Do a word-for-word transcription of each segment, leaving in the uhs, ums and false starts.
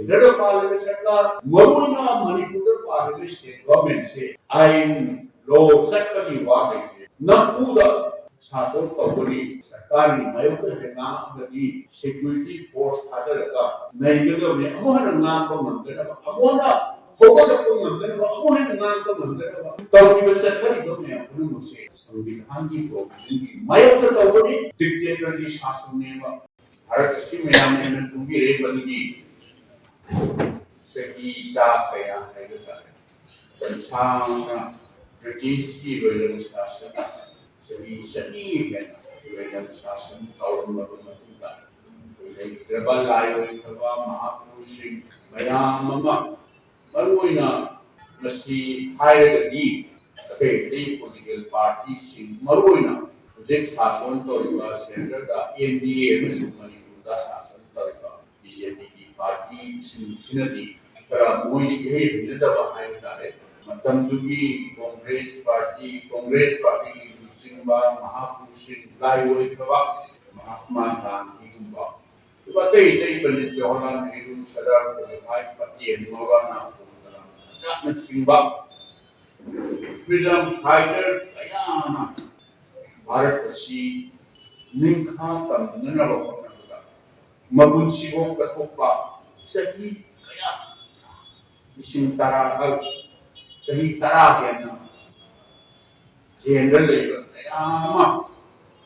ꯀꯦꯟꯗ꯭ꯔꯗ ꯄꯥꯜꯂꯤꯕ ꯁꯔꯀꯥꯔ, ꯃꯔꯨꯑꯣꯏꯅ ꯃꯅꯤꯄꯨꯔꯗ ꯄꯥꯜꯂꯤꯕ ꯁ꯭ꯇꯦꯠ ꯒꯚꯔꯟꯃꯦꯟꯠꯁꯦ ꯑꯥꯏꯟ ꯂꯣ ꯆꯠꯄꯒꯤ ꯋꯥ ꯂꯩꯇ꯭ꯔꯦ꯫ ꯅꯝꯐꯨꯗ ꯁꯥꯁꯟ ꯇꯧꯒꯅꯤ, ꯁꯔꯀꯥꯔꯒꯤ ꯃꯥꯌꯣꯛꯇ ꯍꯦꯛ ꯉꯥꯡꯉꯛꯑꯒꯗꯤ ꯁꯦꯀ꯭ꯌꯨꯔꯤꯇꯤ ꯐꯣꯔꯁ ꯊꯥꯖꯔꯒ ꯅꯩꯒꯗꯕꯅꯤ꯫ ꯑꯃꯨꯛ ꯍꯟꯅ ꯉꯥꯡꯕ ꯉꯝꯗꯅꯕ, ꯑꯃꯨꯛ ꯍꯟꯅ ꯍꯧꯒꯠꯂꯛꯄ ꯉꯝꯗꯅꯕ, ꯑꯃꯨꯛ ꯍꯦꯟꯅ ꯉꯥꯡꯕ ꯉꯝꯗꯅꯕ ꯇꯧꯔꯤꯕ ꯆꯠꯊꯔꯤꯕ ꯃꯌꯥꯝ ꯄꯨꯝꯅꯃꯛꯁꯦ ꯁꯪꯕꯤꯙꯥꯟꯒꯤ ꯄ꯭ꯔꯣꯚꯤꯖꯟꯒꯤ ꯃꯥꯌꯣꯛꯇ ꯇꯧꯕꯅꯤ꯫ ꯗꯤꯛꯇꯦꯇꯔꯒꯤ ꯁꯥꯁꯟꯅꯦꯕ꯫ ꯚꯥꯔꯠ ꯑꯁꯤ ꯃꯌꯥꯝꯅ ꯈꯪꯕꯤꯔꯦ, ꯃꯗꯨꯗꯤ ꯆꯍꯤ ꯆꯥ ꯀꯌꯥ ꯍꯥꯏꯕ ꯇꯥꯔꯦ, ꯃꯇꯝ ꯁꯥꯡꯅ ꯕ꯭ꯔꯤꯇꯤꯁꯀꯤ ꯂꯣꯏꯂꯝ ꯁꯥꯁꯟ, ꯆꯍꯤ ꯆꯅꯤ ꯍꯦꯟꯅ ꯂꯣꯏꯂꯝ ꯁꯥꯁꯟ ꯇꯧꯔꯝꯂꯕ ꯃꯇꯨꯡꯗ, ꯑꯩꯈꯣꯏ ꯂꯩꯈꯤꯗ꯭ꯔꯕ ꯂꯥꯏ ꯑꯣꯏꯈ꯭ꯔꯕ ꯃꯍꯥꯄꯨꯔꯨꯁꯁꯤꯡ ꯃꯌꯥꯝ ꯑꯃ, ꯃꯔꯨꯑꯣꯏꯅ ꯃꯁꯤ ꯍꯥꯏꯔꯒꯗꯤ ꯑꯇꯩ ꯑꯇꯩ ꯄꯣꯂꯤꯇꯤꯀꯦꯜ ꯄꯥꯔꯇꯤꯁꯤꯡ, ꯃꯔꯨꯑꯣꯏꯅ ꯍꯧꯖꯤꯛ ꯁꯥꯁꯟ ꯇꯧꯔꯤꯕ ꯁꯦꯟꯇꯔꯗ ꯑꯦꯟ ꯗꯤ ꯑꯦ ꯑꯃꯁꯨꯡ ꯃꯅꯤꯄꯨꯔꯗ ꯁꯥꯁꯟ ꯇꯧꯔꯤꯕ ꯕꯤ ꯖꯦ ꯄꯤꯒꯤ ꯄꯥꯔꯇꯤꯁꯤꯡꯁꯤꯅꯗꯤ ꯈꯔ ꯃꯣꯏꯗ ꯏꯍꯩ ꯍꯩꯅꯗꯕ ꯍꯥꯏꯕ ꯇꯥꯔꯦ꯫ ꯃꯇꯝꯗꯨꯒꯤ ꯀꯣꯡꯒ꯭ꯔꯦꯁ ꯄꯥꯔꯇꯤ, ꯀꯣꯡꯒ꯭ꯔꯦꯁ ꯄꯥꯔꯇꯤꯒꯤ ꯂꯨꯆꯤꯡꯕ ꯃꯍꯥꯄꯨꯔꯨꯁꯁꯤꯡ, ꯂꯥꯏ ꯑꯣꯏꯈ꯭ꯔꯕ ꯃꯍꯥꯠꯃꯥ ꯒꯥꯟꯙꯤꯒꯨꯝꯕ, ꯑꯗꯨꯒ ꯑꯇꯩ ꯑꯇꯩ ꯄꯟꯗꯤꯠ ꯖꯋꯥꯍꯔꯂꯥꯜ ꯅꯦꯍꯔꯨ, ꯁꯔꯗꯥꯔ ꯚꯜꯂꯚꯚꯥꯏ ꯄꯇꯦꯜ, ꯃꯧꯂꯥꯅꯥ ꯑꯕꯨꯜ ꯀꯂꯥꯝ ꯑꯁꯤꯅꯆꯤꯡꯕ ꯐ꯭ꯔꯤꯗꯝ ꯐꯥꯏꯇꯔ ꯀꯌꯥꯅ ꯚꯥꯔꯠ ꯑꯁꯤ ꯅꯤꯡꯈꯥ ꯇꯝꯅꯅꯕ ꯍꯣꯠꯅꯕꯗ ꯃꯄꯨꯟꯁꯤꯐꯥꯎ ꯀꯠꯊꯣꯛꯄ ꯆꯍꯤ ꯀꯌꯥ, ꯂꯤꯁꯤꯡ ꯇꯔꯥ, ꯆꯍꯤ ꯇꯔꯥ ꯍꯦꯟꯅ ꯖꯦꯜꯗ ꯂꯩꯕ ꯀꯌꯥ ꯑꯃ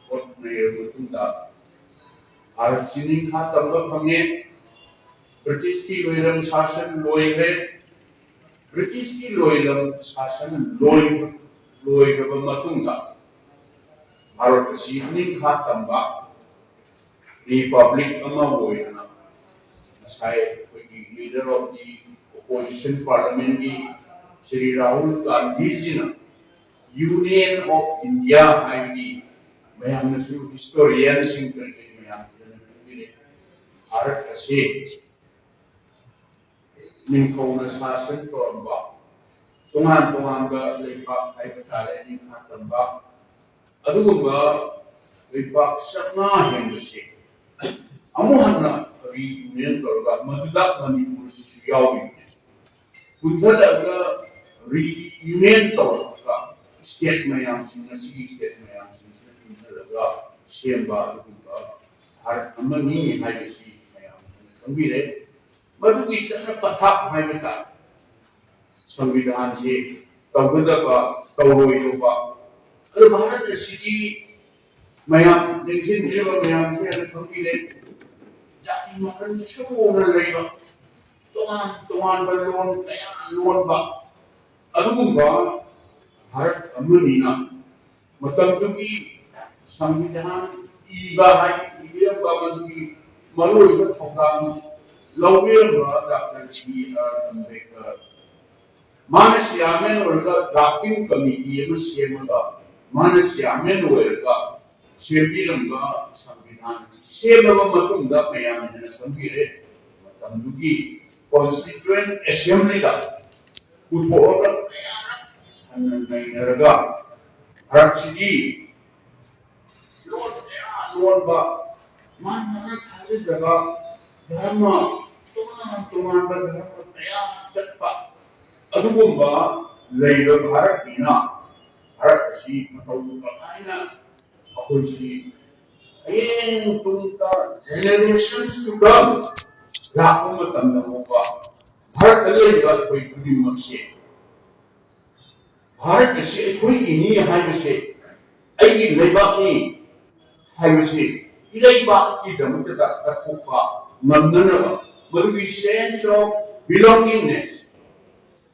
ꯀꯣꯔꯠ ꯅꯩꯔꯕ ꯃꯇꯨꯡꯗ ꯚꯥꯔꯠꯁꯤ ꯅꯤꯡꯈꯥ ꯇꯝꯕ ꯐꯪꯉꯦ꯫ ꯕ꯭ꯔꯤꯇꯤꯁꯀꯤ ꯂꯣꯏꯂꯝ ꯁꯥꯁꯟ ꯂꯣꯏꯈ꯭ꯔꯦ꯫ ꯕ꯭ꯔꯤꯇꯤꯁꯀꯤ ꯂꯣꯏꯂꯝ ꯁꯥꯁꯟ ꯂꯣꯏ-, ꯂꯣꯏꯈ꯭ꯔꯕ ꯃꯇꯨꯡꯗ ꯚꯥꯔꯠ ꯑꯁꯤ ꯅꯤꯡꯈꯥ ꯇꯝꯕ ꯔꯤꯄꯕ꯭ꯂꯤꯛ ꯑꯃ ꯑꯣꯏꯅ ꯉꯁꯥꯏ ꯑꯩꯈꯣꯏꯒꯤ leader of the opposition parliamentꯀꯤ Shri Rahul ꯒꯥꯟꯙꯤꯖꯤꯅ Union of India ꯍꯥꯏꯕꯗꯤ ꯃꯌꯥꯝꯅꯁꯨ, ꯍꯤꯁꯇꯣꯔꯤꯌꯟꯁꯤꯡ ꯀꯔꯤ ꯀꯔꯤ ꯃꯌꯥꯝꯁꯤꯅ ꯈꯪꯕꯤꯔꯦ, ꯚꯥꯔꯠ ꯑꯁꯤ ꯅꯤꯡꯊꯧꯅ ꯁꯥꯁꯟ ꯇꯧꯔꯝꯕ ꯇꯣꯉꯥꯟ ꯇꯣꯉꯥꯟꯕ ꯂꯩꯕꯥꯛ ꯍꯥꯏꯕ ꯇꯥꯔꯦ, ꯅꯤꯡꯈꯥ ꯇꯝꯕ ꯑꯗꯨꯒꯨꯝꯕ ꯂꯩꯕꯥꯛ ꯆꯥꯝꯃꯉꯥ ꯍꯦꯟꯕꯁꯦ ꯑꯃꯨꯛ ꯍꯟꯅ ꯔꯤꯌꯨꯅꯤꯌꯟ ꯇꯧꯔꯒ ꯃꯗꯨꯗ ꯃꯅꯤꯄꯨꯔꯁꯤꯁꯨ ꯌꯥꯎꯔꯤꯕꯅꯤ꯫ ꯄꯨꯟꯊꯔꯛꯑꯒ ꯔꯤꯌꯨꯅꯤꯌꯟ ꯇꯧꯔꯛꯑꯒ ꯁ꯭ꯇꯦꯠ ꯃꯌꯥꯝꯁꯤꯡ, ꯉꯁꯤꯒꯤ ꯁ꯭ꯇꯦꯠ ꯃꯌꯥꯝꯁꯤꯡꯁꯤꯅ ꯄꯨꯟꯊꯔꯒ ꯁꯦꯝꯕ ꯑꯗꯨꯒꯨꯝꯕ ꯚꯥꯔꯠ ꯑꯃꯅꯤ ꯍꯥꯏꯕꯁꯤ ꯃꯌꯥꯝꯁꯤꯅ ꯈꯪꯕꯤꯔꯦ꯫ ꯃꯗꯨꯒꯤ ꯆꯠꯅ ꯄꯊꯥꯞ ꯍꯥꯏꯕ ꯇꯥꯔꯦ꯫ ꯁꯪꯕꯤꯙꯥꯟꯁꯤ ꯇꯧꯒꯗꯕ, ꯇꯧꯔꯣꯏꯗꯧꯕ꯫ ꯑꯗꯨ ꯚꯥꯔꯠ ꯑꯁꯤꯒꯤ ꯃꯌꯥꯝ ꯅꯤꯡꯁꯤꯡꯕꯤꯔꯤꯕ ꯃꯌꯥꯝꯁꯤ ꯍꯥꯟꯅ ꯈꯪꯕꯤꯔꯦ꯫ ꯖꯥꯇꯤ ꯃꯈꯜ ꯁꯨꯅ ꯂꯩꯕ, ꯇꯣꯉꯥꯟ ꯇꯣꯉꯥꯟꯕ ꯂꯣꯟ ꯀꯌꯥ ꯂꯣꯟꯕ, ꯑꯗꯨꯒꯨꯝꯕ ꯚꯥꯔꯠ ꯑꯃꯅꯤꯅ ꯃꯇꯝꯗꯨꯒꯤ ꯁꯪꯕꯤꯙꯥꯟ ꯏꯕ ꯍꯥꯏ, ꯏꯕꯤꯔꯝꯕ ꯃꯗꯨꯒꯤ ꯃꯔꯨꯑꯣꯏꯕ ꯊꯧꯗꯥꯡ ꯂꯧꯕꯤꯔꯝꯕ ꯗꯥꯛꯇꯔ ꯕꯤ ꯑꯥꯔ ꯑꯝꯕꯦꯗꯀꯔ, ꯃꯥꯅ ꯆꯤꯌꯥꯔꯃꯦꯟ ꯑꯣꯏꯔꯒ ꯗ꯭ꯔꯥꯐꯇꯤꯡ ꯀꯃꯤꯇꯤ ꯑꯃ ꯁꯦꯝꯃꯒ, ꯃꯥꯅ ꯆꯤꯌꯥꯔꯃꯦꯟ ꯑꯣꯏꯔꯒ ꯁꯦꯝꯕꯤꯔꯝꯕ ꯁꯪꯕꯤꯙꯥꯟ ꯑꯁꯤ ꯁꯦꯝꯂꯕ ꯃꯇꯨꯡꯗ ꯃꯌꯥꯝꯅ ꯍꯦꯟꯅ ꯈꯪꯕꯤꯔꯦ, ꯃꯇꯝꯗꯨꯒꯤ ꯀꯣꯟꯁꯇꯤꯇ꯭ꯌꯨꯌꯦꯟ ꯑꯦꯁꯦꯝꯕ꯭ꯂꯤꯗ ꯄꯨꯊꯣꯛꯑꯒ ꯀꯌꯥꯔꯛ ꯍꯟꯅ ꯅꯩꯅꯔꯒ ꯚꯥꯔꯠꯁꯤꯒꯤ ꯂꯣꯟ ꯀꯌꯥ ꯂꯣꯟꯕ, ꯃꯥ ꯃꯥꯅ ꯊꯥꯖꯖꯕ ꯙꯔꯃ, ꯇꯣꯉꯥꯟ ꯇꯣꯉꯥꯟꯕ ꯙꯔꯃ ꯀꯌꯥ ꯆꯠꯄ, ꯑꯗꯨꯒꯨꯝꯕ ꯂꯩꯕ ꯚꯥꯔꯠꯅꯤꯅ ꯚꯥꯔꯠ ꯑꯁꯤ ꯃꯇꯧ ꯀꯃꯥꯏꯅ ꯑꯩꯈꯣꯏꯁꯤ ꯍꯌꯦꯡ ꯇꯨꯡꯗ generations to come ꯂꯥꯛꯄ ꯃꯇꯝꯗ ꯐꯥꯎꯕ ꯚꯥꯔꯠꯇ ꯂꯩꯔꯤꯕ ꯑꯩꯈꯣꯏ ꯈꯨꯗꯤꯡꯃꯛꯁꯦ ꯚꯥꯔꯠ ꯑꯁꯤ ꯑꯩꯈꯣꯏꯒꯤꯅꯤ ꯍꯥꯏꯕꯁꯦ, ꯑꯩꯒꯤ ꯂꯩꯕꯥꯛꯅꯤ ꯍꯥꯏꯕꯁꯤ ꯏꯔꯩꯕꯥꯛꯀꯤꯗꯃꯛꯇꯗ ꯀꯠꯊꯣꯛꯄ ꯉꯝꯅꯅꯕ, ꯃꯗꯨꯒꯤ sense of belongingness,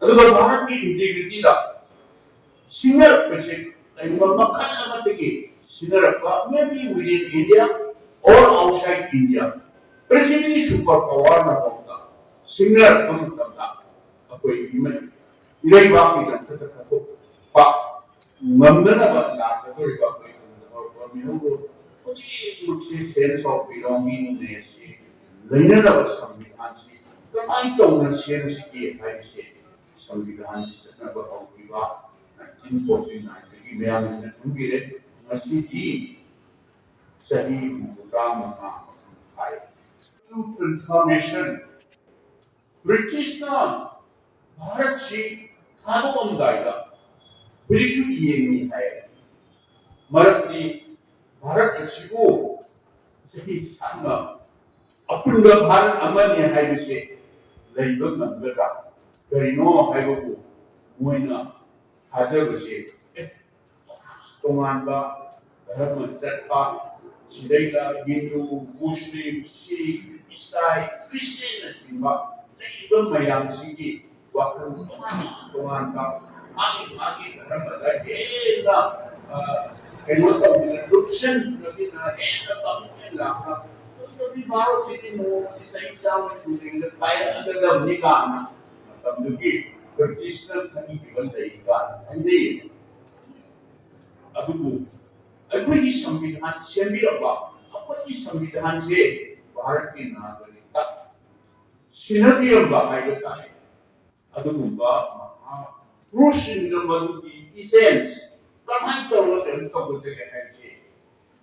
ꯑꯗꯨꯒ ꯚꯥꯔꯠꯀꯤ integrityꯗ ꯁꯤꯡꯅꯔꯛꯄꯁꯦ ꯀꯔꯤꯒꯨꯝꯕ ꯃꯈꯜ ꯑꯃꯠꯇꯒꯤ ꯁꯤꯡꯅꯔꯛꯄ, maybe within India or outside India, ꯄ꯭ꯔꯤꯊꯤꯕꯤꯒꯤ super powerꯅ ꯐꯥꯎꯕ ꯁꯤꯡꯅꯔꯛꯄ ꯃꯇꯝꯗ ꯑꯩꯈꯣꯏ ꯏꯃ-, ꯏꯔꯩꯕꯥꯛꯀꯤ ꯂꯝꯆꯠꯇ ꯀꯠꯊꯣꯛꯄ ꯉꯝꯅꯅꯕ ꯂꯥꯛꯀꯗꯧꯔꯤꯕ ꯑꯩꯈꯣꯏ ꯇꯨꯡꯗ ꯍꯧꯔꯛꯄ ꯃꯤꯍꯧꯔꯣꯜ ꯈꯨꯗꯤꯡꯃꯛꯁꯤ sense of belongingnessꯁꯤ ꯂꯩꯅꯅꯕ ꯁꯪꯕꯤꯙꯥꯟꯁꯤ ꯀꯃꯥꯏꯅ ꯇꯧꯅ ꯁꯦꯝꯁꯤꯒꯦ ꯍꯥꯏꯕꯁꯦ ꯁꯪꯕꯤꯙꯥꯟꯒꯤ ꯆꯠꯅꯕ ꯍꯧꯈꯤꯕ nineteen forty nineꯗꯒꯤ ꯃꯌꯥꯝꯅ ꯈꯪꯕꯤꯔꯦ꯫ ꯉꯁꯤꯗꯤ ꯆꯍꯤ ꯍꯨꯝꯐꯨꯇꯔꯥ ꯃꯉꯥ ꯐꯥꯔꯦ꯫ Transformation. ꯕ꯭ꯔꯤꯇꯤꯁꯅ ꯚꯥꯔꯠꯁꯤ ꯊꯥꯗꯣꯛꯑꯝꯗꯥꯏꯗ ꯍꯧꯖꯤꯛꯁꯨ ꯌꯦꯡꯉꯤ ꯍꯥꯏ꯫ ꯃꯔꯝꯗꯤ ꯚꯥꯔꯠ ꯑꯁꯤꯕꯨ ꯆꯍꯤ ꯁꯥꯡꯅ ꯑꯄꯨꯟꯕ ꯚꯥꯔꯠ ꯑꯃꯅꯤ ꯍꯥꯏꯕꯁꯦ ꯂꯩꯕ ꯉꯝꯒꯗ꯭ꯔꯥ? ꯀꯔꯤꯅꯣ ꯍꯥꯏꯕꯕꯨ ꯃꯣꯏꯅ ꯊꯥꯖꯕꯁꯦ, ꯑꯦ, ꯇꯣꯉꯥꯟꯕ ꯙꯔꯃ ꯆꯠꯄ, ꯁꯤꯗꯩꯗ ꯍꯤꯟꯗꯨ, ꯃꯨꯁꯂꯤꯝ, ꯁꯤꯈ, ꯏꯁꯥꯏ, ꯈ꯭ꯔꯤꯁꯇꯤꯌꯥꯟꯅꯆꯤꯡꯕ ꯂꯩꯔꯤꯕ ꯃꯌꯥꯝꯁꯤꯒꯤ ꯋꯥꯈꯜ ꯇꯣꯉꯥꯟ ꯇꯣꯉꯥꯟꯕ, ꯃꯥꯒꯤ ꯃꯥꯒꯤ ꯙꯔꯃꯗ ꯍꯦꯟꯅ, ꯑ, ꯀꯩꯅꯣ ꯇꯧꯗꯅ, ꯂꯨꯞꯁꯟꯕꯒꯤꯅ ꯍꯦꯟꯅ ꯀꯃꯤꯠꯃꯦꯟ ꯂꯥꯛꯄ, ꯑꯗꯨꯗꯤ ꯚꯥꯔꯠꯁꯤꯗꯤ ꯅꯣꯡꯃꯒꯤ ꯆꯍꯤ ꯆꯥꯝꯃ ꯁꯨꯗ꯭ꯔꯤꯉꯩꯗ ꯄꯥꯏꯔꯛꯑꯒꯗꯕꯅꯤ ꯀꯥꯏꯅ ꯃꯇꯝꯗꯨꯒꯤ ꯕ꯭ꯔꯤꯇꯤꯁꯅ ꯈꯟꯈꯤꯕ ꯂꯩ ꯀꯥꯏꯅ ꯈꯟꯖꯩ꯫ ꯑꯗꯨꯕꯨ ꯑꯩꯈꯣꯏꯒꯤ ꯁꯪꯕꯤꯙꯥꯟ ꯁꯦꯝꯕꯤꯔꯝꯕ, ꯑꯩꯈꯣꯏꯒꯤ ꯁꯪꯕꯤꯙꯥꯟꯁꯦ ꯚꯥꯔꯠꯀꯤ ꯅꯥꯒꯔꯤꯛꯇ ꯁꯤꯟꯅꯕꯤꯔꯝꯕ ꯍꯥꯏꯕ ꯇꯥꯔꯦ꯫ ꯑꯗꯨꯒꯨꯝꯕ ꯃꯍꯥ ꯄꯨꯔꯨꯁꯁꯤꯡꯅ ꯃꯗꯨꯒꯤ ꯏꯁꯦꯟꯁ ꯀꯃꯥꯏꯅ ꯇꯧꯔꯒ ꯀꯩꯅꯣ ꯇꯧꯒꯗꯒꯦ ꯍꯥꯏꯕꯁꯦ,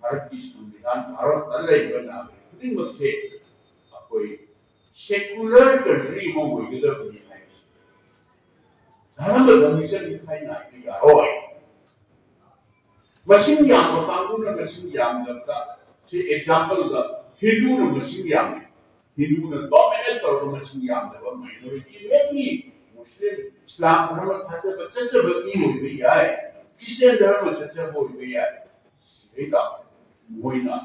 ꯚꯥꯔꯠꯀꯤ ꯁꯪꯕꯤꯙꯥꯟ, ꯚꯥꯔꯠꯇ ꯂꯩꯔꯤꯕ ꯅꯥꯒꯔꯤꯛ ꯈꯨꯗꯤꯡꯃꯛꯁꯦ ꯑꯩꯈꯣꯏ ꯁꯦꯀꯨꯂꯔ ꯀꯟꯇ꯭ꯔꯤ ꯑꯃ ꯑꯣꯏꯒꯗꯕꯅꯤ ꯍꯥꯏꯕꯁꯦ꯫ ꯙꯔꯃꯗ ꯃꯤꯆꯪ ꯃꯤꯈꯥꯏ ꯅꯥꯏꯕ ꯌꯥꯔꯣꯏ꯫ ꯃꯁꯤꯡ ꯌꯥꯝꯕ ꯀꯥꯡꯕꯨꯅ ꯃꯁꯤꯡ ꯌꯥꯝꯗꯕꯗ, ꯁꯤ ꯑꯦꯛꯖꯥꯝꯄꯜꯗ ꯍꯤꯟꯗꯨꯅ ꯃꯁꯤꯡ ꯌꯥꯝꯃꯤ, ꯍꯤꯟꯗꯨꯅ ꯗꯣꯃꯤꯅꯦꯠ ꯇꯧꯔꯒ ꯃꯁꯤꯡ ꯌꯥꯝꯗꯕ ꯃꯥꯏꯅꯣꯔꯤꯇꯤ, ꯃꯦꯕꯤ ꯃꯨꯁꯂꯤꯝ, ꯏꯁꯂꯥꯝ ꯙꯔꯃ ꯊꯥꯖꯕ ꯆꯠꯆꯕ ꯃꯤ ꯑꯣꯏꯕ ꯌꯥꯏ, ꯈ꯭ꯔꯤꯁꯇꯤꯌꯥꯟ ꯙꯔꯃ ꯆꯠꯆꯕ ꯑꯣꯏꯕ ꯌꯥꯏ꯫ ꯁꯤꯗꯩꯗ ꯃꯣꯏꯅ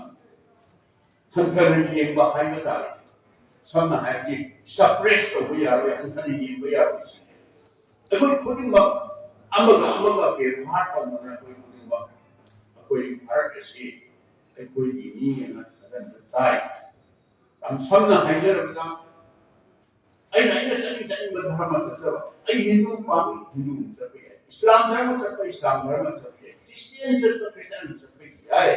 ꯍꯟꯊꯅ ꯌꯦꯡꯕ ꯍꯥꯏꯕ ꯇꯥꯔꯦ꯫ ꯁꯝꯅ ꯍꯥꯏꯔꯗꯤ, ꯁꯄ꯭ꯔꯦꯁ ꯇꯧꯕ ꯌꯥꯔꯣꯏ, ꯍꯟꯊꯅ ꯌꯦꯡꯕ ꯌꯥꯔꯣꯏ ꯁꯤꯅꯤ꯫ ꯑꯩꯈꯣꯏ ꯈꯨꯗꯤꯡꯃꯛ ꯑꯃꯒ ꯑꯃꯒ ꯕꯦꯕꯥꯔ ꯇꯧꯅꯅ ꯑꯩꯈꯣꯏ ꯈꯨꯗꯤꯡꯃꯛ ꯑꯩꯈꯣꯏ ꯚꯥꯔꯠ ꯑꯁꯤ ꯑꯩꯈꯣꯏꯒꯤ ꯃꯤꯅ ꯊꯥꯒꯠꯄ ꯇꯥꯏ꯫ ꯌꯥꯝ ꯁꯝꯅ ꯍꯥꯏꯖꯔꯕꯗ, ꯑꯩꯅ, ꯑꯩꯅ ꯆꯠꯅꯤꯡ ꯆꯠꯅꯤꯡꯕ ꯙꯔꯃ ꯆꯠꯆꯕ, ꯑꯩ ꯍꯤꯟꯗꯨ ꯄꯥꯝꯃꯤ, ꯍꯤꯟꯗꯨ ꯆꯠꯄ ꯌꯥꯏ, ꯏꯁꯂꯥꯝ ꯙꯔꯃ ꯆꯠꯄ, ꯏꯁꯂꯥꯝ ꯙꯔꯃ ꯆꯠꯄ ꯌꯥꯏ, ꯈ꯭ꯔꯤꯁꯇꯤꯌꯥꯟ ꯆꯠꯄ, ꯈ꯭ꯔꯤꯁꯇꯤꯌꯥꯟ ꯆꯠꯄ ꯌꯥꯏ꯫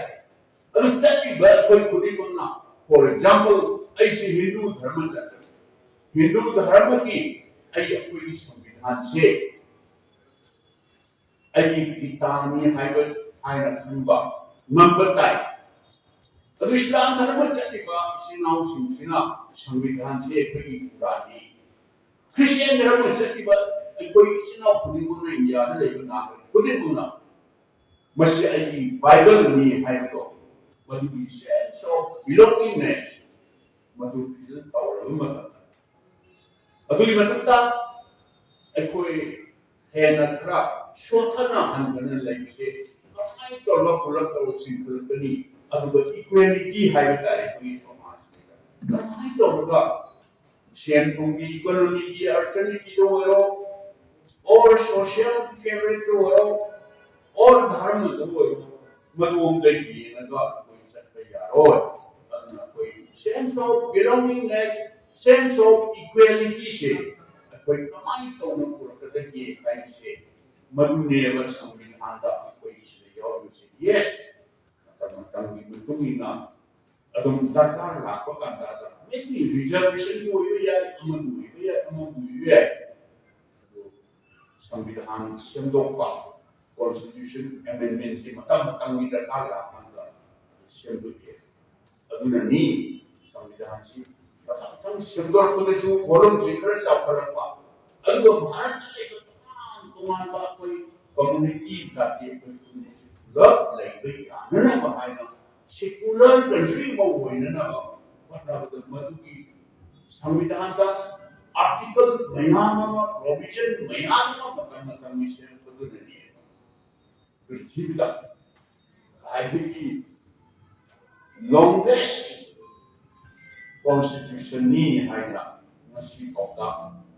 ꯑꯗꯨ ꯆꯠꯂꯤꯕ ꯑꯩꯈꯣꯏ ꯈꯨꯗꯤꯡꯃꯛꯅ, for example, ꯑꯩꯁꯤ ꯍꯤꯟꯗꯨ ꯙꯔꯃ ꯆꯠꯄꯅꯤ, ꯍꯤꯟꯗꯨ ꯙꯔꯃꯒꯤ ꯑꯩ, ꯑꯩꯈꯣꯏꯒꯤ ꯁꯪꯕꯤꯙꯥꯟꯁꯦ ꯑꯩꯒꯤ ꯒꯤꯇꯥꯅꯤ ꯍꯥꯏꯕ ꯍꯥꯏꯅ ꯈꯟꯕ ꯉꯝꯕ ꯇꯥꯏ꯫ ꯑꯗꯨ ꯏꯁꯂꯥꯝ ꯙꯔꯃ ꯆꯠꯂꯤꯕ ꯏꯆꯤꯟ ꯏꯅꯥꯎꯁꯤꯡꯁꯤꯅ ꯁꯪꯕꯤꯙꯥꯟꯁꯦ ꯑꯩꯈꯣꯏꯒꯤ ꯏꯔꯥꯅꯤ꯫ ꯈ꯭ꯔꯤꯁꯇꯤꯌꯥꯟ ꯙꯔꯃ ꯆꯠꯂꯤꯕ ꯑꯩꯈꯣꯏ ꯏꯆꯤꯟ ꯏꯅꯥꯎ ꯈꯨꯗꯤꯡꯃꯛꯅ, ꯏꯟꯗꯤꯌꯥꯗ ꯂꯩꯕ ꯅꯥꯒꯔꯤꯛ ꯈꯨꯗꯤꯡꯃꯛꯅ ꯃꯁꯤ ꯑꯩꯒꯤ ꯕꯥꯏꯕꯜꯅꯤ ꯍꯥꯏꯕꯗꯣ, ꯃꯗꯨꯒꯤ sense of belongingness ꯃꯗꯨ feel ꯇꯧꯔꯕ ꯃꯇꯝꯗ, ꯑꯗꯨꯒꯤ ꯃꯊꯛꯇ ꯑꯩꯈꯣꯏ ꯍꯦꯟꯅ ꯈꯔ ꯁꯣꯠꯊꯅ ꯍꯟꯊꯅ ꯂꯩꯕꯁꯦ ꯀꯃꯥꯏꯅ ꯇꯧꯔꯒ ꯄꯨꯂꯞ ꯇꯧꯔꯒ ꯆꯤꯡꯈꯠꯂꯛꯀꯅꯤ? ꯑꯗꯨꯒ equality ꯍꯥꯏꯕ ꯇꯥꯔꯦ, ꯑꯩꯈꯣꯏꯒꯤ ꯁꯃꯥꯖꯁꯤꯗ ꯀꯃꯥꯏꯅ ꯇꯧꯔꯒ ꯁꯦꯟ ꯊꯨꯝꯒꯤ, economy ꯒꯤ ꯑꯣꯄꯣꯔꯆꯨꯅꯤꯇꯤꯗ ꯑꯣꯏꯔꯣ, or social fabric ꯇ ꯑꯣꯏꯔꯣ, or ꯙꯔꯃꯗ ꯑꯣꯏꯔꯣ, ꯃꯗꯨ ꯑꯝꯇ ꯌꯦꯡꯉꯒ ꯑꯩꯈꯣꯏ ꯆꯠꯄ ꯌꯥꯔꯣꯏ꯫ ꯑꯗꯨꯅ ꯑꯩꯈꯣꯏ sense of belongingness, sense of equality ꯁꯦ ꯑꯩꯈꯣꯏ ꯀꯃꯥꯏꯅ ꯇꯧꯅ ꯄꯨꯔꯛꯀꯗꯒꯦ ꯍꯥꯏꯕꯁꯦ, ꯃꯗꯨꯅꯦꯕ ꯁꯪꯕꯤꯙꯥꯟꯗ ꯑꯩꯈꯣꯏꯒꯤ ꯁꯤꯗ ꯌꯥꯎꯔꯤꯕꯁꯦ꯫ Yes, ꯃꯇꯝ ꯃꯇꯝꯒꯤ ꯃꯇꯨꯡ ꯏꯟꯅ ꯑꯗꯨꯝ ꯗꯔꯀꯥꯔ ꯂꯥꯛꯄ ꯀꯥꯟꯗ, maybe reservation ꯒꯤ ꯑꯣꯏꯕ ꯌꯥꯏ, ꯑꯃꯒꯤ ꯑꯣꯏꯕ ꯌꯥꯏ, ꯑꯃꯒꯤ ꯑꯣꯏꯕ ꯌꯥꯏ, ꯑꯗꯨ ꯁꯪꯕꯤꯙꯥꯟ ꯁꯦꯝꯗꯣꯛꯄ, constitution amendment ꯁꯤ ꯃꯇꯝ ꯃꯇꯝꯒꯤ ꯗꯔꯀꯥꯔ ꯂꯥꯛꯄ ꯀꯥꯟꯗ ꯁꯦꯝꯗꯣꯛꯑꯦ꯫ ꯑꯗꯨꯅꯅꯤ ꯁꯪꯕꯤꯙꯥꯟꯁꯤ ꯃꯊꯪ ꯃꯊꯪ ꯁꯦꯝꯗꯣꯔꯛꯄꯗꯁꯨ volume ꯁꯤ ꯈꯔ ꯆꯥꯎꯈꯠꯂꯛꯄ, ꯑꯗꯨꯒ ꯚꯥꯔꯠꯇ ꯂꯩꯕ ꯇꯣꯉꯥꯟ ꯇꯣꯉꯥꯟꯕ ꯑꯩꯈꯣꯏ community ꯖꯥꯇꯤ ꯑꯩꯈꯣꯏ ꯄꯨꯝꯅꯃꯛꯁꯤ ꯄꯨꯂꯞ ꯂꯩꯕ ꯌꯥꯅꯅꯕ ꯍꯥꯏꯅ secular country ꯑꯃ ꯑꯣꯏꯅꯅꯕ ꯍꯣꯠꯅꯕꯗ ꯃꯗꯨꯒꯤ ꯁꯪꯕꯤꯙꯥꯟꯗ article ꯃꯌꯥꯝ ꯑꯃ, provision ꯃꯌꯥꯝ ꯑꯃ ꯃꯇꯝ ꯃꯇꯝꯒꯤ ꯁꯦꯝꯂꯛꯄꯗꯨꯅꯅꯤ ꯄ꯭ꯔꯤꯊꯤꯕꯤꯗ ꯈ꯭ꯋꯥꯏꯗꯒꯤ longest constitution ꯅꯤ ꯍꯥꯏꯅ ꯉꯁꯤ ꯐꯥꯎꯗ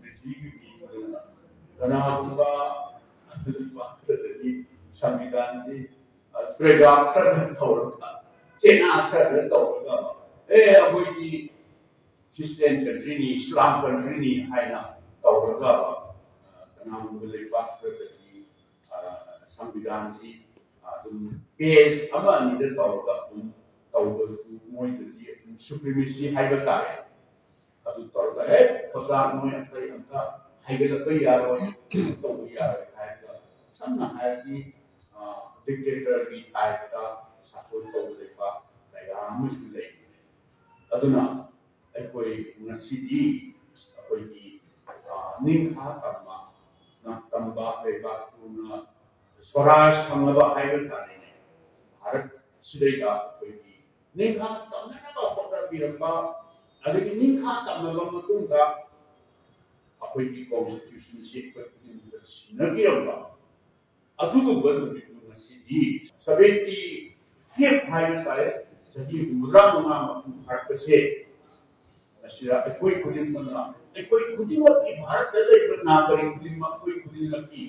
ꯄ꯭ꯔꯤꯊꯤꯕꯤꯒꯤ ꯑꯣꯏꯅ ꯀꯅꯥꯒꯨꯝꯕ ꯑꯇꯣꯞꯄ ꯈꯔꯗꯗꯤ ꯁꯪꯕꯤꯙꯥꯟꯁꯤ, ꯑ, ꯄ꯭ꯔꯖꯥ ꯈꯔꯗ ꯇꯧꯔꯒ, ꯆꯦꯅꯥ ꯈꯔꯗ ꯇꯧꯔꯒ, "ꯑꯦ, ꯑꯩꯈꯣꯏꯗꯤ Christian country ꯅꯤ, ꯏꯁꯂꯥꯝ country ꯅꯤ" ꯍꯥꯏꯅ ꯇꯧꯔꯒ, ꯑ, ꯀꯅꯥꯒꯨꯝꯕ ꯂꯩꯕꯥꯛ ꯈꯔꯗꯗꯤ, ꯑ, ꯁꯪꯕꯤꯙꯥꯟꯁꯤ ꯑꯗꯨꯝ page ꯑꯃ ꯑꯅꯤꯗ ꯇꯧꯔꯒ ꯑꯗꯨꯝ ꯇꯧꯕꯁꯨ ꯃꯣꯏꯗꯗꯤ ꯑꯗꯨꯝ supremacy ꯍꯥꯏꯕ ꯇꯥꯔꯦ꯫ ꯑꯗꯨ ꯇꯧꯔꯒ, "ꯍꯦ, ꯁꯔꯀꯥꯔ ꯅꯣꯏ ꯑꯇꯩ ꯑꯝꯇ ꯍꯥꯏꯒꯠꯂꯛꯄ ꯌꯥꯔꯣꯏ, ꯇꯧꯕ ꯌꯥꯔꯣꯏ" ꯍꯥꯏꯔꯒ, ꯁꯝꯅ ꯍꯥꯏꯔꯗꯤ, ꯑ, dictator ꯒꯤ type ꯇ ꯁꯥꯁꯟ ꯇꯧꯕ ꯂꯩꯕ ꯀꯌꯥ ꯑꯃꯁꯨ ꯂꯩ꯫ ꯑꯗꯨꯅ ꯑꯩꯈꯣꯏ ꯉꯁꯤꯗꯤ ꯑꯩꯈꯣꯏꯒꯤ, ꯑ, ꯅꯤꯡꯈꯥ ꯇꯝꯕ, ꯇꯝꯕ ꯂꯩꯕꯥꯛ ꯊꯨꯅ ꯁ꯭ꯋꯔꯥꯖ ꯐꯪꯅꯕ ꯍꯥꯏꯕ ꯇꯥꯔꯦꯅꯦ, ꯚꯥꯔꯠ ꯁꯤꯗꯩꯗ ꯑꯩꯈꯣꯏꯒꯤ ꯅꯤꯡꯈꯥ ꯇꯝꯅꯅꯕ ꯍꯣꯠꯅꯕꯤꯔꯝꯕ, ꯑꯗꯒꯤ ꯅꯤꯡꯈꯥ ꯇꯝꯂꯕ ꯃꯇꯨꯡꯗ ꯑꯩꯈꯣꯏꯒꯤ ꯀꯣꯟꯁꯇꯤꯇ꯭ꯌꯨꯁꯟꯁꯤ ꯑꯩꯈꯣꯏ ꯈꯨꯗꯤꯡꯃꯛꯇ ꯁꯤꯟꯅꯕꯤꯔꯝꯕ ꯑꯗꯨꯒꯨꯝꯕ ꯅꯨꯃꯤꯠꯇꯨ ꯉꯁꯤꯗꯤ ꯁꯚꯦꯟꯇꯤ ꯐꯤꯐ ꯍꯥꯏꯕ ꯇꯥꯔꯦ, ꯆꯍꯤ ꯍꯨꯝꯐꯨꯇꯔꯥ ꯃꯉꯥ ꯃꯄꯨꯡ ꯐꯥꯔꯛꯄꯁꯦ꯫ ꯃꯁꯤꯗ ꯑꯩꯈꯣꯏ ꯈꯨꯗꯤꯡꯃꯛꯅ, ꯑꯩꯈꯣꯏ ꯈꯨꯗꯤꯡꯃꯛꯀꯤ, ꯚꯥꯔꯠꯇ ꯂꯩꯕ ꯅꯥꯒꯔꯤꯛ ꯈꯨꯗꯤꯡꯃꯛ, ꯑꯩꯈꯣꯏ ꯈꯨꯗꯤꯡꯃꯛꯀꯤ,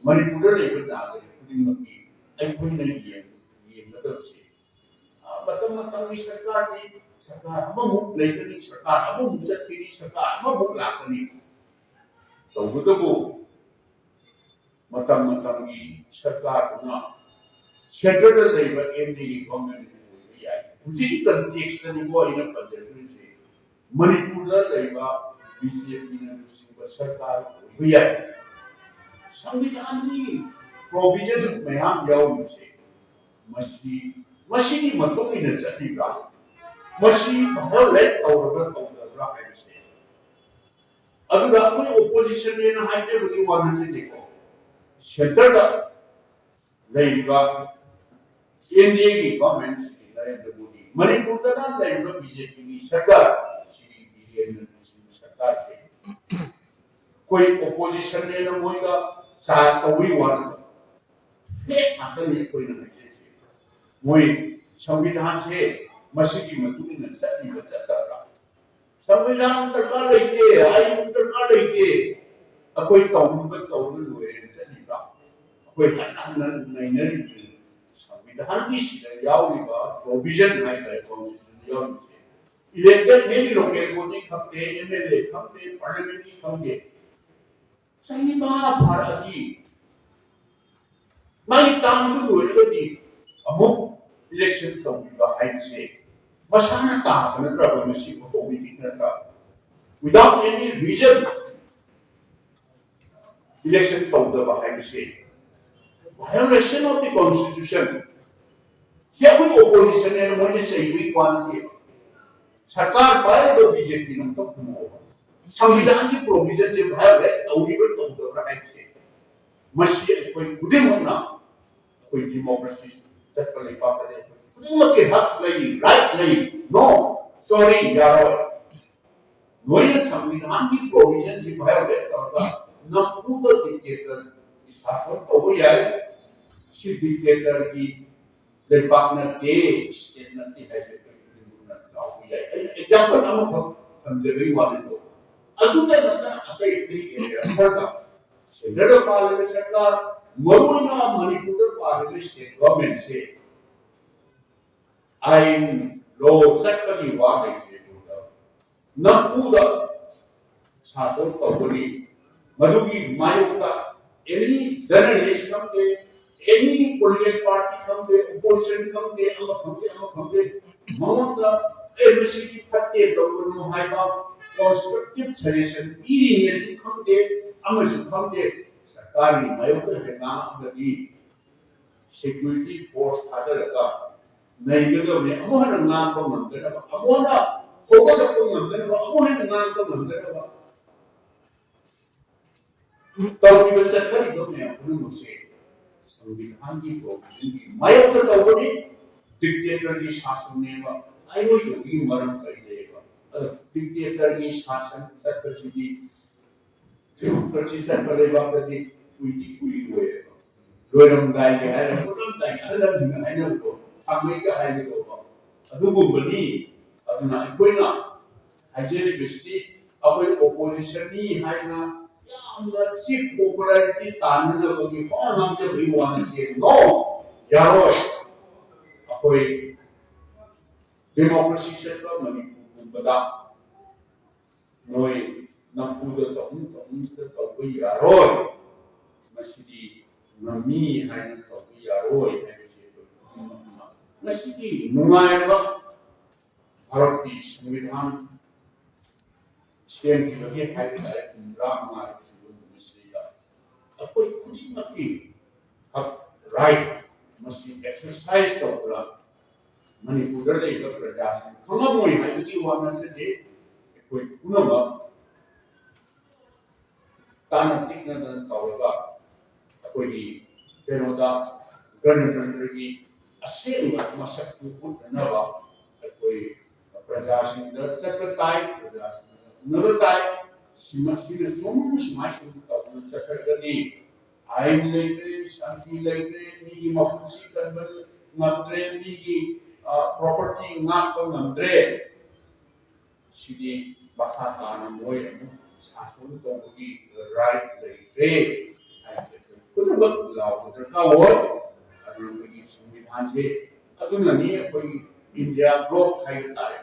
ꯃꯅꯤꯄꯨꯔꯗ ꯂꯩꯕ ꯅꯥꯒꯔꯤꯛ ꯈꯨꯗꯤꯡꯃꯛꯀꯤ ꯑꯩꯈꯣꯏꯅ ꯌꯦꯡ-, ꯌꯦꯡꯒꯗꯕꯁꯦ, ꯑ, ꯃꯇꯝ ꯃꯇꯝꯒꯤ ꯁꯔꯀꯥꯔꯗꯤ, ꯁꯔꯀꯥꯔ ꯑꯃꯃꯨꯛ ꯂꯩꯒꯅꯤ, ꯁꯔꯀꯥꯔ ꯑꯃꯃꯨꯛ ꯆꯠꯈꯤꯅꯤ, ꯁꯔꯀꯥꯔ ꯑꯃꯃꯨꯛ ꯂꯥꯛꯀꯅꯤ꯫ ꯇꯧꯕꯇꯕꯨ ꯃꯇꯝ ꯃꯇꯝꯒꯤ ꯁꯔꯀꯥꯔꯗꯨꯅ ꯁꯦꯟꯇꯔꯗ ꯂꯩꯕ ꯑꯦꯝ ꯑꯦꯜ ꯑꯦꯒꯤ ꯒꯣꯔꯃꯦꯟ ꯑꯣꯏꯕ ꯌꯥꯏ꯫ ꯍꯧꯖꯤꯛꯀꯤ ꯀꯟꯇꯦꯛꯁꯇꯅꯤꯀꯣ ꯑꯩꯅ ꯄꯟꯖꯗꯣꯏꯁꯦ꯫ ꯃꯅꯤꯄꯨꯔꯗ ꯂꯩꯕ ꯕꯤ ꯖꯦ ꯄꯤꯅ ꯂꯨꯆꯤꯡꯕ ꯁꯔꯀꯥꯔ ꯑꯣꯏꯕ ꯌꯥꯏ꯫ ꯁꯪꯕꯤꯙꯥꯟꯒꯤ ꯄ꯭ꯔꯣꯚꯤꯖꯟ ꯃꯌꯥꯝ ꯌꯥꯎꯔꯤꯕꯁꯦ, ꯃꯁꯤ, ꯃꯁꯤꯒꯤ ꯃꯇꯨꯡ ꯏꯟꯅ ꯆꯠꯂꯤꯕ꯭ꯔꯥ? ꯃꯁꯤ ꯚꯥꯏꯑꯣꯂꯦꯠ ꯇꯧꯔꯕ꯭ꯔꯥ ꯇꯧꯗꯕ꯭ꯔꯥ ꯍꯥꯏꯕꯁꯦ꯫ ꯑꯗꯨꯒ ꯑꯩꯈꯣꯏ ꯑꯣꯄꯣꯖꯤꯁꯟꯅꯦꯅ ꯍꯥꯏꯖꯕꯒꯤ ꯋꯥ ꯅꯠꯆꯗꯦꯀꯣ꯫ ꯁꯦꯟꯇꯔꯗ ꯂꯩꯔꯤꯕ ꯑꯦꯟ ꯗꯤ ꯑꯦꯒꯤ ꯒꯚꯔꯟꯃꯦꯟꯠ ꯁ꯭ꯔꯤ ꯅꯔꯦꯟꯗ꯭ꯔ ꯃꯣꯗꯤ, ꯃꯅꯤꯄꯨꯔꯗꯅ ꯂꯩꯔꯤꯕ ꯕꯤ ꯖꯦ ꯄꯤꯒꯤ ꯁꯔꯀꯥꯔ, ꯁ꯭ꯔꯤ ꯕꯤꯔꯦꯟꯗ꯭ꯔ ꯁꯤꯡꯍ ꯁꯔꯀꯥꯔꯁꯦ ꯑꯩꯈꯣꯏ ꯑꯣꯄꯣꯖꯤꯁꯟꯅꯦꯅ ꯃꯣꯏꯒ ꯆꯥꯔꯖ ꯇꯧꯕꯒꯤ ꯋꯥ ꯅꯠꯇꯕ, ꯐꯦꯛ ꯉꯥꯛꯇꯅꯤ ꯑꯩꯈꯣꯏꯅ ꯍꯥꯏꯖꯔꯤꯁꯦ꯫ ꯃꯣꯏ ꯁꯪꯕꯤꯙꯥꯟꯁꯦ ꯃꯁꯤꯒꯤ ꯃꯇꯨꯡ ꯏꯟꯅ ꯆꯠꯂꯤꯕ ꯆꯠꯇꯕ꯭ꯔꯥ? ꯁꯪꯕꯤꯙꯥꯟ ꯗꯔꯀꯥꯔ ꯂꯩꯇꯦ, ꯑꯥꯏꯟ ꯗꯔꯀꯥꯔ ꯂꯩꯇꯦ, ꯑꯩꯈꯣꯏ ꯇꯧꯅꯤꯡꯕ ꯇꯧꯔꯒ ꯂꯣꯏꯔꯦꯅ ꯆꯠꯂꯤꯕ꯭ꯔꯥ? ꯑꯩꯈꯣꯏ ꯍꯟꯅ ꯍꯟꯅ ꯅꯩꯅꯔꯤꯕꯅꯤ꯫ ꯁꯪꯕꯤꯙꯥꯟꯒꯤ ꯁꯤꯗ ꯌꯥꯎꯔꯤꯕ ꯄ꯭ꯔꯣꯚꯤꯖꯟ ꯍꯥꯏꯇꯥꯔꯦ, ꯀꯣꯟꯁꯇꯤꯇ꯭ꯌꯨꯁꯟꯗ ꯌꯥꯎꯔꯤꯕꯁꯦ, ꯏꯂꯦꯛꯇꯦꯗ ꯃꯦꯕꯤ ꯂꯣꯀꯦꯜ ꯕꯣꯗꯤ ꯈꯪꯗꯦ, ꯑꯦꯝ ꯑꯦꯜ ꯑꯦ ꯈꯪꯗꯦ, ꯄꯥꯔꯂꯤꯌꯥꯃꯦꯟꯠꯀꯤ ꯈꯪꯗꯦ, ꯆꯍꯤ ꯃꯉꯥ ꯐꯥꯔꯛꯑꯗꯤ ꯃꯥꯒꯤ ꯇꯥꯡꯗꯨ ꯂꯣꯏꯔꯒꯗꯤ ꯑꯃꯨꯛ ꯏꯂꯦꯛꯁꯟ ꯇꯧꯕꯤꯕ ꯍꯥꯏꯕꯁꯦ ꯃꯁꯥꯅ ꯇꯥꯕ ꯅꯠꯇ꯭ꯔꯕ? ꯃꯁꯤ automatic ꯅꯠꯇ꯭ꯔꯕ? Without any reason election ꯇꯧꯗꯕ ꯍꯥꯏꯕꯁꯦ violation of the constitution꯫ ꯁꯤ ꯑꯩꯈꯣꯏ ꯑꯣꯄꯣꯖꯤꯁꯟꯅꯦꯅ ꯃꯣꯏꯅ ꯆꯩꯕꯒꯤ ꯋꯥ ꯅꯠꯇꯦꯕ꯫ ꯁꯔꯀꯥꯔ ꯄꯥꯏꯔꯤꯕ ꯕꯤ ꯖꯦ ꯄꯤꯅ ꯑꯝꯇ ꯈꯨꯝꯃꯛꯑꯣꯕ꯫ ꯁꯪꯕꯤꯙꯥꯟꯒꯤ ꯄ꯭ꯔꯣꯚꯤꯖꯟꯁꯦ ꯚꯥꯏꯑꯣꯂꯦꯠ ꯇꯧꯔꯤꯕ꯭ꯔꯥ ꯇꯧꯗꯕ꯭ꯔꯥ ꯍꯥꯏꯕꯁꯦ, ꯃꯁꯤ ꯑꯩꯈꯣꯏ ꯈꯨꯗꯤꯡꯃꯛꯅ, ꯑꯩꯈꯣꯏ ꯗꯤꯃꯣꯀ꯭ꯔꯦꯁꯤ ꯆꯠꯄ ꯂꯩꯕꯥꯛꯇꯗꯤ ꯑꯩꯈꯣꯏ ꯈꯨꯗꯤꯡꯃꯛꯀꯤ ꯍꯛ ꯂꯩ, ꯔꯥꯏꯠ ꯂꯩ꯫ ꯅꯣ, ꯁꯣꯔꯤ, ꯌꯥꯔꯣꯏ꯫ ꯅꯣꯏꯅ ꯁꯪꯕꯤꯙꯥꯟꯒꯤ ꯄ꯭ꯔꯣꯚꯤꯖꯟꯁꯤ ꯚꯥꯏꯑꯣꯂꯦꯠ ꯇꯧꯔꯒ ꯅꯝꯐꯨꯗ ꯗꯤꯛꯇꯦꯇꯔꯒꯤ ꯁꯥꯁꯟ ꯇꯧꯕ ꯌꯥꯏ꯫ ꯁꯤ ꯗꯤꯛꯇꯦꯇꯔꯒꯤ ꯂꯩꯕꯥꯛ ꯅꯠꯇꯦ, ꯁ꯭ꯇꯦꯠ ꯅꯠꯇꯦ ꯍꯥꯏꯁꯦ ꯑꯩꯈꯣꯏ ꯈꯨꯗꯤꯡꯃꯛꯅ ꯂꯥꯎꯕ ꯌꯥꯏ꯫ ꯑꯩꯅ ꯑꯦꯛꯖꯥꯝꯄꯜ ꯑꯃꯈꯛ ꯊꯝꯖꯕꯒꯤ ꯋꯥꯅꯤꯀꯣ꯫ ꯑꯗꯨꯗ ꯅꯠꯇꯅ ꯑꯇꯩ ꯑꯇꯩ ꯑꯦꯔꯤꯌꯥ ꯈꯔꯗ ꯁꯦꯟꯇꯔꯗ ꯄꯥꯜꯂꯤꯕ ꯁꯔꯀꯥꯔ, ꯃꯔꯨꯑꯣꯏꯅ ꯃꯅꯤꯄꯨꯔꯗ ꯄꯥꯜꯂꯤꯕ ꯁ꯭ꯇꯦꯠ ꯒꯚꯔꯟꯃꯦꯟꯠꯁꯦ ꯑꯥꯏꯟ, ꯂꯣ ꯆꯠꯄꯒꯤ ꯋꯥ ꯂꯩꯇ꯭ꯔꯦ꯫ ꯅꯝꯐꯨꯗ ꯁꯥꯁꯟ ꯇꯧꯒꯅꯤ꯫ ꯃꯗꯨꯒꯤ ꯃꯥꯌꯣꯛꯇ ꯑꯦꯅꯤ ꯖꯔꯅꯦꯂꯤꯁ ꯈꯪꯗꯦ, ꯑꯦꯅꯤ ꯄꯣꯂꯤꯇꯤꯀꯦꯜ ꯄꯥꯔꯇꯤ ꯈꯪꯗꯦ, ꯑꯣꯄꯣꯖꯤꯁꯟ ꯈꯪꯗꯦ, ꯑꯃ ꯈꯪꯗꯦ, ꯑꯃ ꯈꯪꯗꯦ, ꯃꯉꯣꯟꯗ "ꯑꯦ, ꯃꯁꯤꯗꯤ ꯐꯠꯇꯦ, ꯇꯧꯒꯅꯨ" ꯍꯥꯏꯕ ꯀꯟꯁꯇ꯭ꯔꯛꯇꯤꯚ ꯁꯖꯦꯁꯟ ꯄꯤꯔꯤꯅꯦꯁꯨ ꯈꯪꯗꯦ, ꯑꯃꯁꯨ ꯈꯪꯗꯦ꯫ ꯁꯔꯀꯥꯔꯒꯤ ꯃꯥꯌꯣꯛꯇ ꯍꯦꯛ ꯉꯥꯡꯉꯛꯑꯒꯗꯤ ꯁꯦꯀ꯭ꯌꯨꯔꯤꯇꯤ ꯐꯣꯔꯁ ꯊꯥꯖꯔꯒ ꯅꯩꯒꯗꯕꯅꯤ꯫ ꯑꯃꯨꯛ ꯍꯟꯅ ꯉꯥꯡꯕ ꯉꯝꯗꯅꯕ, ꯑꯃꯨꯛ ꯍꯟꯅ ꯍꯧꯒꯠꯂꯛꯄ ꯉꯝꯗꯅꯕ, ꯑꯃꯨꯛ ꯍꯟꯅ ꯉꯥꯡꯕ ꯉꯝꯗꯅꯕ ꯇꯧꯔꯤꯕ ꯆꯠꯊꯔꯤꯕ ꯃꯌꯥꯝ ꯄꯨꯝꯅꯃꯛꯁꯦ ꯁꯪꯕꯤꯙꯥꯟꯒꯤ ꯄ꯭ꯔꯣꯚꯤꯖꯟꯒꯤ ꯃꯥꯌꯣꯛꯇ ꯇꯧꯕꯅꯤ꯫ ꯗꯤꯛꯇꯦꯇꯔꯒꯤ ꯁꯥꯁꯟꯅꯦꯕ꯫ ꯑꯩꯈꯣꯏꯗꯨꯒꯤ ꯃꯔꯝ ꯀꯔꯤ ꯂꯩꯌꯦꯕ? ꯑꯗꯣ ꯗꯤꯛꯇꯦꯇꯔꯒꯤ ꯁꯥꯁꯟ ꯆꯠꯄꯁꯤꯗꯤ ꯗꯤꯃꯣꯀ꯭ꯔꯦꯁꯤ ꯆꯠꯄ ꯂꯩꯕꯥꯛꯇꯗꯤ ꯀꯨꯏꯗꯤ ꯀꯨꯏꯔꯣꯏꯕ꯫ ꯂꯣꯏꯔꯝꯗꯥꯏꯒꯤ ꯍꯥꯏꯔ, ꯃꯨꯠꯂꯝꯗꯥꯏꯒꯤ ꯑꯍꯜ ꯂꯃꯟꯅ ꯍꯥꯏꯅꯕꯗꯣ, ꯊꯥꯡꯃꯩꯒ ꯍꯥꯏꯒꯗꯧꯕ ꯑꯗꯨꯒꯨꯝꯕꯅꯤ꯫ ꯑꯗꯨꯅ ꯑꯩꯈꯣꯏꯅ ꯍꯥꯏꯖꯔꯤꯕꯁꯤꯗꯤ ꯑꯩꯈꯣꯏ ꯑꯣꯄꯣꯖꯤꯁꯟꯅꯤ ꯍꯥꯏꯅ ꯌꯥꯝꯅ ꯆꯤꯞ ꯄꯣꯄꯨꯂꯔꯤꯇꯤ ꯇꯥꯟꯅꯅꯕꯒꯤ ꯋꯥ ꯉꯥꯡꯖꯕꯒꯤ ꯋꯥ ꯅꯠꯇꯦ꯫ ꯅꯣ, ꯌꯥꯔꯣꯏ꯫ ꯑꯩꯈꯣꯏ ꯗꯦꯃꯣꯀ꯭ꯔꯦꯁꯤ ꯆꯠꯄ ꯃꯅꯤꯄꯨꯔꯒꯨꯝꯕꯗ ꯅꯣꯏ ꯅꯝꯐꯨꯗ ꯇꯧꯅꯨ, ꯇꯧꯅꯨꯗ ꯇꯧꯕ ꯌꯥꯔꯣꯏ꯫ ꯃꯁꯤꯗꯤ ꯉꯝꯃꯤ ꯍꯥꯏꯅ ꯇꯧꯕ ꯌꯥꯔꯣꯏ ꯍꯥꯏꯕꯁꯤ ꯑꯩꯈꯣꯏ ꯄꯨꯝꯅꯃꯛꯅ ꯉꯁꯤꯒꯤ ꯅꯨꯡꯉꯥꯏꯔꯕ ꯚꯥꯔꯠꯀꯤ ꯁꯪꯕꯤꯙꯥꯟ ꯁꯦꯝꯈꯤꯕꯒꯤ ꯍꯥꯏꯕ ꯇꯥꯔꯦ, ꯍꯨꯝꯗ꯭ꯔꯥ ꯃꯉꯥ ꯁꯨꯕ ꯅꯨꯃꯤꯠꯁꯤꯗ ꯑꯩꯈꯣꯏ ꯈꯨꯗꯤꯡꯃꯛꯀꯤ ꯍꯛ, ꯔꯥꯏꯠ, ꯃꯁꯤ ꯑꯦꯛꯁꯔꯁꯥꯏꯁ ꯇꯧꯕꯗ ꯃꯅꯤꯄꯨꯔꯗ ꯂꯩꯕ ꯄ꯭ꯔꯖꯥꯁꯤꯡ ꯈꯪꯉꯝꯃꯣꯏ ꯍꯥꯏꯕꯒꯤ ꯋꯥ ꯅꯠꯆꯗꯦ꯫ ꯑꯩꯈꯣꯏ ꯄꯨꯝꯅꯃꯛ ꯇꯥꯅ ꯇꯤꯛꯅꯗꯅ ꯇꯧꯔꯒ ꯑꯩꯈꯣꯏꯒꯤ ꯀꯩꯅꯣꯗ ꯒꯅꯇꯟꯇ꯭ꯔꯒꯤ ꯑꯁꯦꯡꯕ ꯃꯁꯛꯇꯨ ꯎꯠꯅꯅꯕ ꯑꯩꯈꯣꯏ ꯄ꯭ꯔꯖꯥꯁꯤꯡꯗ ꯆꯠꯄ ꯇꯥꯏ, ꯄ꯭ꯔꯖꯥꯁꯤꯡꯗ ꯎꯅꯕ ꯇꯥꯏ꯫ ꯁꯤꯃ-, ꯁꯤꯅ ꯁꯨꯝ ꯁꯨꯃꯥꯏ ꯁꯨꯝ ꯇꯧꯗꯨꯅ ꯆꯠꯈ꯭ꯔꯒꯗꯤ ꯑꯥꯏꯟ ꯂꯩꯇ꯭ꯔꯦ, ꯁꯥꯟꯇꯤ ꯂꯩꯇ꯭ꯔꯦ, ꯃꯤꯒꯤ ꯃꯄꯨꯟꯁꯤ ꯀꯟꯕ ꯉꯝꯗ꯭ꯔꯦ, ꯃꯤꯒꯤ, ꯑ, ꯄ꯭ꯔꯣꯄꯔꯇꯤ ꯉꯥꯛꯄ ꯉꯝꯗ꯭ꯔꯦ꯫ ꯁꯤꯗꯤ ꯃꯈꯥ ꯇꯥꯅ ꯃꯣꯏ ꯑꯃꯨꯛ ꯁꯥꯁꯟ ꯇꯧꯕꯒꯤ ꯔꯥꯏꯠ ꯂꯩꯇ꯭ꯔꯦ ꯍꯥꯏꯕꯁꯦ ꯑꯩꯈꯣꯏ ꯈꯨꯗꯤꯡꯃꯛ ꯂꯥꯎꯕ ꯗꯔꯀꯥꯔ ꯑꯣꯏ꯫ ꯑꯗꯨꯅ ꯑꯩꯈꯣꯏꯒꯤ ꯁꯪꯕꯤꯙꯥꯟꯁꯦ, ꯑꯗꯨꯅꯅꯤ ꯑꯩꯈꯣꯏꯒꯤ ꯏꯟꯗꯤꯌꯥ ꯕ꯭ꯂꯣꯛ ꯍꯥꯏꯕ ꯇꯥꯔꯦ꯫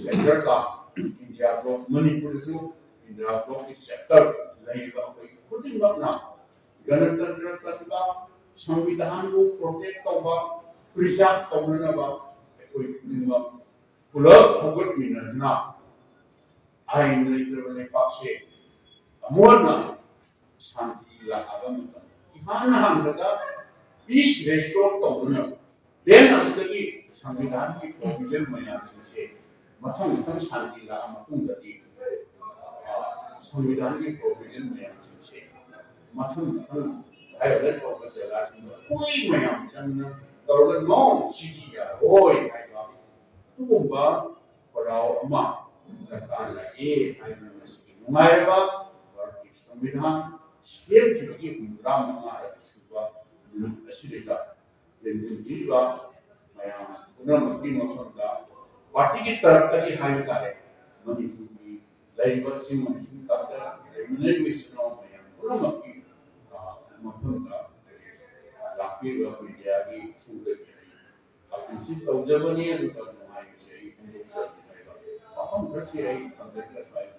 ꯁꯦꯟꯇꯔꯒ ꯏꯟꯗꯤꯌꯥ ꯕ꯭ꯂꯣꯛ, ꯃꯅꯤꯄꯨꯔꯗꯁꯨ ꯏꯟꯗꯤꯌꯥ ꯕ꯭ꯂꯣꯛꯀꯤ ꯁꯦꯟꯇꯔ ꯂꯩꯔꯤꯕ ꯑꯩꯈꯣꯏ ꯈꯨꯗꯤꯡꯃꯛꯅ ꯒꯅꯇꯟꯇ꯭ꯔ ꯀꯟꯕ, ꯁꯪꯕꯤꯙꯥꯟꯕꯨ ꯄ꯭ꯔꯣꯇꯦꯛ ꯇꯧꯕ, ꯄ꯭ꯔꯤꯖꯥꯔꯚ ꯇꯧꯅꯅꯕ ꯑꯩꯈꯣꯏ ꯈꯨꯗꯤꯡꯃꯛ ꯄꯨꯂꯞ ꯍꯧꯒꯠꯃꯤꯟꯅꯗꯨꯅ ꯑꯥꯏꯟ ꯂꯩꯇ꯭ꯔꯕ ꯂꯩꯕꯥꯛꯁꯦ ꯑꯃꯨꯛ ꯍꯟꯅ ꯁꯥꯟꯇꯤ ꯂꯥꯛꯑꯕ ꯃꯇꯝ, ꯏꯍꯥꯟ ꯍꯥꯟꯕꯗ ꯄꯤꯁ ꯔꯦꯁꯇꯣꯔ ꯇꯧꯗꯨꯅ, ꯗꯦꯟ ꯑꯗꯨꯗꯒꯤ ꯁꯪꯕꯤꯙꯥꯟꯒꯤ ꯄ꯭ꯔꯣꯚꯤꯖꯟ ꯃꯌꯥꯝꯁꯤꯡꯁꯦ ꯃꯊꯪ ꯃꯊꯪ ꯁꯥꯟꯇꯤ ꯂꯥꯛꯑ ꯃꯇꯨꯡꯗꯗꯤ, ꯑ, ꯁꯪꯕꯤꯙꯥꯟꯒꯤ ꯄ꯭ꯔꯣꯚꯤꯖꯟ ꯃꯌꯥꯝꯁꯤꯡꯁꯦ ꯃꯊꯪ ꯃꯊꯪ ꯚꯥꯏꯑꯣꯂꯦꯠ ꯇꯧꯕ ꯖꯒꯥꯁꯤꯡꯗ ꯑꯩꯈꯣꯏ ꯃꯌꯥꯝ ꯆꯪꯅ ꯇꯧꯔꯒ, "ꯅꯣ, ꯁꯤꯗꯤ ꯌꯥꯔꯣꯏ" ꯍꯥꯏꯕ ꯑꯗꯨꯒꯨꯝꯕ ꯈꯣꯔꯥꯎ ꯑꯃ ꯗꯔꯀꯥꯔ ꯂꯥꯛꯑꯦ ꯍꯥꯏꯗꯅ ꯉꯁꯤꯒꯤ ꯅꯨꯡꯉꯥꯏꯔꯕ ꯚꯥꯔꯠꯀꯤ ꯁꯪꯕꯤꯙꯥꯟ ꯁꯦꯝꯈꯤꯕꯒꯤ ꯍꯨꯝꯐꯨꯇꯔꯥ ꯃꯉꯥꯔꯛ ꯁꯨꯕ ꯅꯨꯃꯤꯠ ꯑꯁꯤꯗꯩꯗ ꯂꯦꯡꯖꯤꯟꯕꯤꯔꯤꯕ ꯃꯌꯥꯝ ꯄꯨꯝꯅꯃꯛꯀꯤ ꯃꯐꯝꯗ, ꯄꯥꯔꯇꯤꯒꯤ ꯇꯔꯞꯇꯒꯤ ꯍꯥꯏꯕ ꯇꯥꯔꯦ, ꯃꯅꯤꯄꯨꯔꯒꯤ ꯂꯩꯔꯤꯕ ꯏꯆꯤꯟ ꯑꯃꯁꯨꯡ ꯇꯝꯗ ꯂꯩꯃꯤꯟꯅꯔꯤꯕ ꯏꯆꯤꯟ ꯏꯅꯥꯎ ꯃꯌꯥꯝ ꯄꯨꯝꯅꯃꯛꯀꯤ, ꯑ, ꯃꯐꯝꯗ ꯂꯥꯛꯄꯤꯔꯤꯕ ꯃꯦꯗꯤꯌꯥꯒꯤ ꯊ꯭ꯔꯨꯗꯒꯤ ꯑꯩ ꯑꯄꯤꯜꯁꯤ ꯇꯧꯖꯕꯅꯤ꯫ ꯑꯗꯨꯒ ꯅꯨꯡꯉꯥꯏꯕꯁꯦ ꯑꯩ ꯐꯣꯡꯗꯣꯛꯆꯕꯅꯤ ꯍꯥꯏꯕ ꯋꯥꯐꯝ ꯈꯔꯁꯤ ꯑꯩ ꯊꯝꯖꯒꯦ꯫